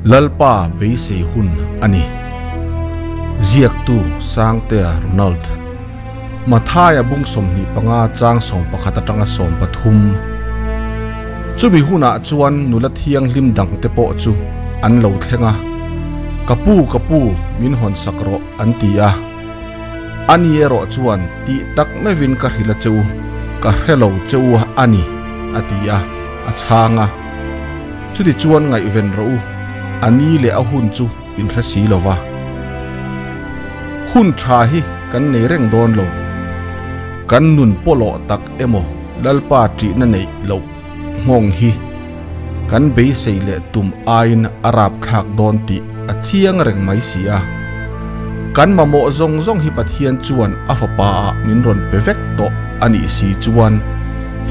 Lalpa beisei hun a ni. Ziaktu Sangtea Ronald. Mathaia bung 25 chang 11 atanga 13. Chumi hunah chuan nula thianghlim dangte pawh chu an lo thleng a, Ka pu, ka pu, min hawn sak rawh, an ti a. Ani erawh chuan tih tak meuhin ka hrilh a che u, ka hre lo che u a ni, a ti a, a chhang a. Chutichuan ngaihven rawh u, a ni leh a hun chu in hre si lo va. Hun tha hi kan nei reng dawn lo. Kan nun pawlawh tak emaw Lalpa ṭihna neih loh nghawng hi kan beisei leh tum aiin a rapthlak dawn tih a chiang reng mai si a. Kan mamawh zawng zawng hi Pathian chuan a fapa ah min rawn pe vek tawh a nih si chuan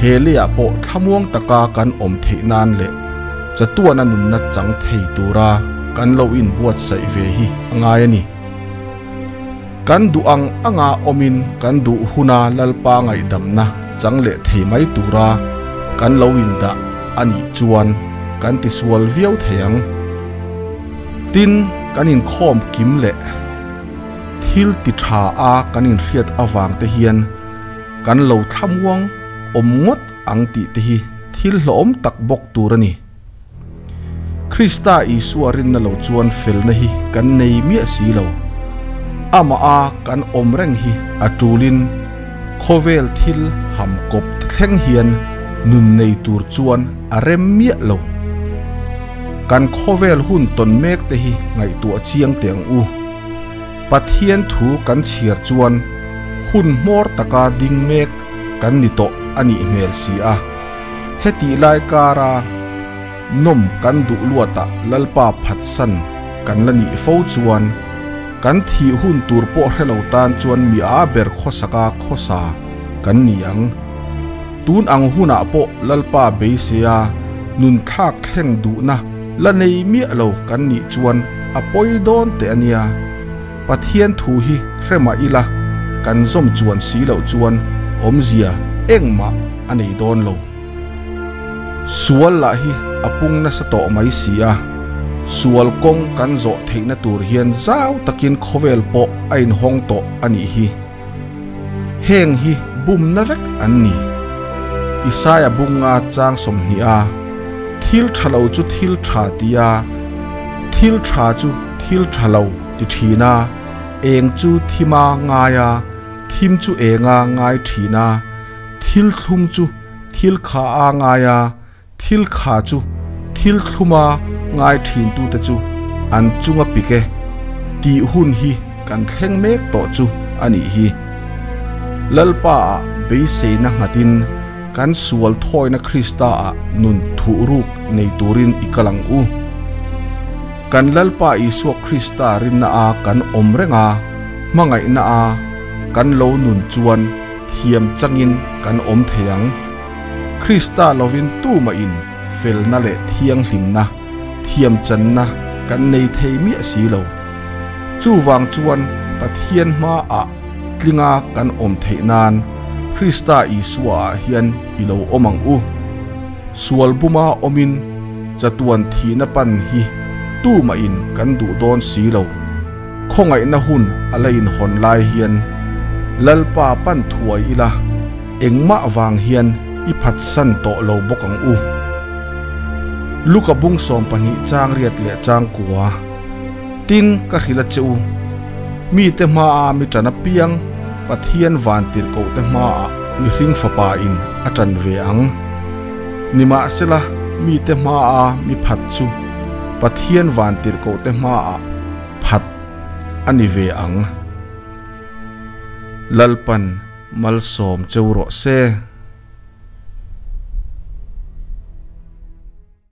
he leiah pawh thlamuang taka kan awm theih nan leh chatuana nunna chang thei tura kan lo inbuatsaih ve hi a ngai a ni. Kan duh ang anga awmin kan duh huna Lalpa ngaihdamna chang leh thei mai tura kan lo indah a nih chuan kan tisual viau thei ang. Tin, kan inkhawm kim leh thil ti tha a kan inhriat avang te hian kan lo thlamuang awm ngawt ang tih te hi thil hlawhawm tak bawk tur a ni. Krista Isua rinna lo chuan felna hi kan nei miah si lo. Amah a kan awm reng hi a tulin khawvel thil ham kawp te thleng hian nun nei tur chuan a rem miah lo. Kan khawvel hun tawn mek te hi ngaihtuah chiang teh ang u. Pathian thu kan chhiar chuan hun hmawr taka ding mek kan ni tawh a nih hmel si a. Hetih lai kara nawm kan duh luatah Lalpa phatsan kan la nih fo chuan kan thih hun tur pawh hre lo tan chuan mi a ber khawsaka khawsa kan ni ang. Tun ang hunah pawh Lalpa beiseia nun thlak thleng duhna la nei miah lo kan nih chuan a pawi dawn teh a nia. Pathian thu hi hre mah ila kan zawm chuan si loh chuan awmzia engmah a nei dawn lo. Sual lah hi a pung nasa tawh mai si a, sual kawng kan zawh theihna tur hian zau takin khawvel pawh a inhawng tawh a nih hi. Heng hi bumna vek an ni. Isaia bunga chang 20 a, Thil tha lo chu thil tha tia, thil tha chu thil tha lo ti thin a, eng chu thima ngai a, thim chu enga ngai thin a, thil thlum chu thil kha a ngai a, Thil kha chu thil thluma ngai thintute chu an chunga pik e tih hun hi kan thleng mek tawh chu a nih hi. Lalpa ah beiseina nghatin kan sual thawina Krista ah nun thuhruk nei turin i kal ang u. Kan Lalpa Isua Krista rinna a kan awm reng a, hmangaihna a kan lo nun chuan thiam changin kan awm thei ang. Krista lovin tumahin felna leh thianghlimna, thiamchanna kan nei thei miah si lo. Chuvang chuan Pathian hmaah tlinga kan awm theih nan Krista Isuaah hian i lo awm ang u. Sual buma awmin chatuan thihna pan hi tumahin kan duh dawn si lo. Khawngaihna hun a la inhawn lai hian Lalpa pan thuai ila engmah vang hian i phatsan tawh lo bawk ang u. Luka bung 12 chang riat leh chang kua. Tin, ka hrilh a che u, mite hmaa mi ṭan apiang Pathian vantirhkohte hmaah mihring fapa in a ṭan ve ang. Nimahsela, mite hmaa mi phat chu Pathian vantirhkohte hmaah phat a ni ve ang. Lalpan malsawm cheu rawh se.